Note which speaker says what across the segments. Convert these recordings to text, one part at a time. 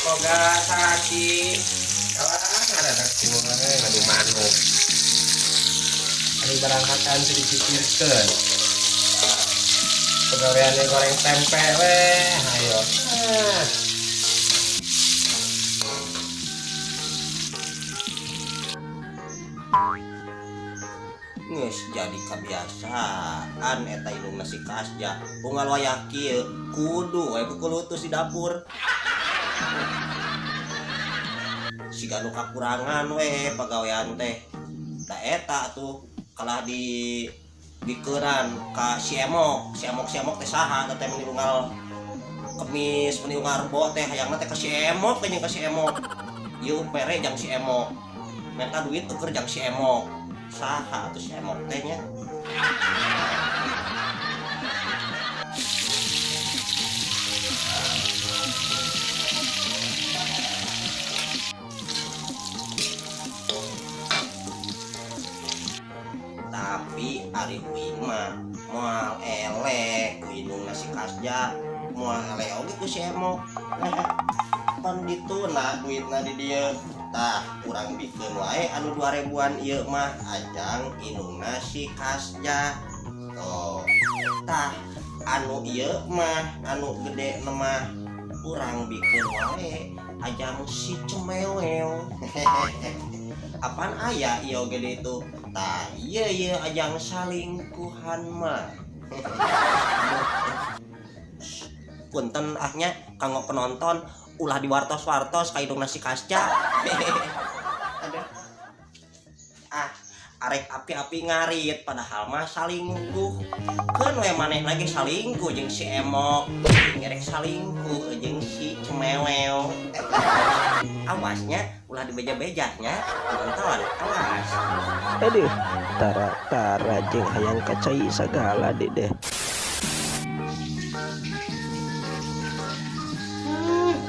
Speaker 1: Boga salaki. Kalah ada kue ngadu manuk. Ari berangkatan teu dipikirkeun. Pegawaian goreng tempe weh, ayo. Ah.
Speaker 2: Geus jadi kebiasaan eta indungna si Kasja. Unggal wayah kieu kudu we kukulutus di dapur. Siga nu kakurangan we pagawean teh. Da eta tuh kalah di dikeuran ka si Emok, si Emok, si Emok teh saha teh meni unggal Kemis, meni unggal Rebo teh hayangna teh ka si Emok jeung ka si Emok. Ieu mere jang si Emok. Menta duit tuker jang si Emok. Saha atuh si Emok teh nya? Tapi ari uing mah moal eleh ku indungna si Kasja, moal eleh oge ku si Emok. Pan dituna duitna di dieu. Tah kurang bikeun wae anu 2000-an ieu mah ajang indungna si Kasja. Tuh. Tah anu ieu mah anu gede mah kurang bikeun wae ajang si Cemewel. Apaan aya ieu gede itu? Tah ieu ieu ajang salingkuhan mah. Punten ahnya kanggo penonton ulah diwartos-wartos ka indungna si Kasja. Aduh. Ah, arek api-api ngarit padahal mah salingkuh. Keun we maneh lagi salingkuh jeung si Emok, ngerek salingkuh jeung si Cemewel. Awasnya ulah dibeja-bejahnya penonton, awas.
Speaker 3: Aduh, tara-tara jeung hayang kacai sagala deh.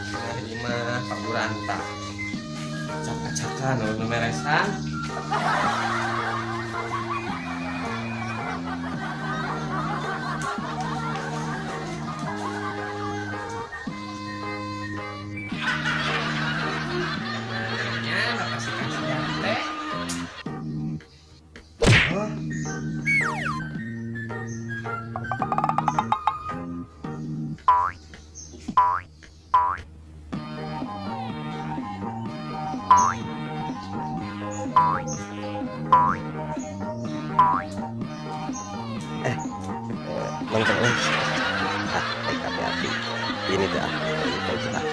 Speaker 1: Hari mah Pak Buranta. Acak-acakan nu meresan. Nya bapak si Kasja teh. Oh.
Speaker 3: Mang Kang, ah, hati-hati. Ini dah, ini dah.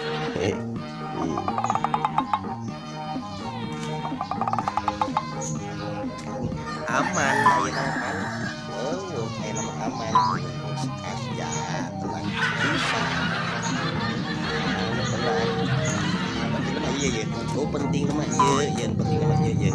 Speaker 2: Aman, ayeuna mah. Oh, ayeuna mah aman. Si Kasja tenang. Bisa. Tenang. Penting mah ieu ye. Oh, penting mah ieu, ieu penting mah ieu ye.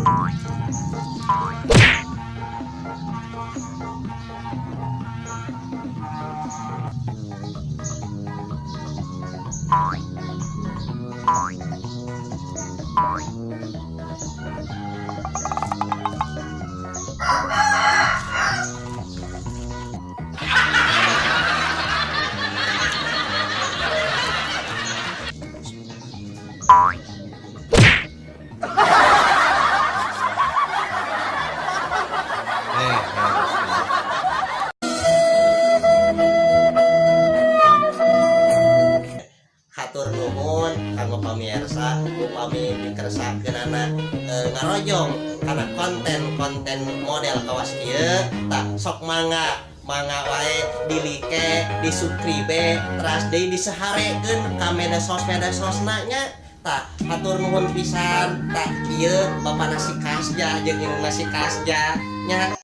Speaker 2: Upami dikersakeunana ngarojong kana konten-konten model kawas ieu, tah sok mangga mangga wae di like, di subscribe, teras deui diseharekeun ka media sosmed sosna nya. Tah, hatur nuhun pisan. Tah, ieu bapana si Kasja jeung indungna si Kasja nya.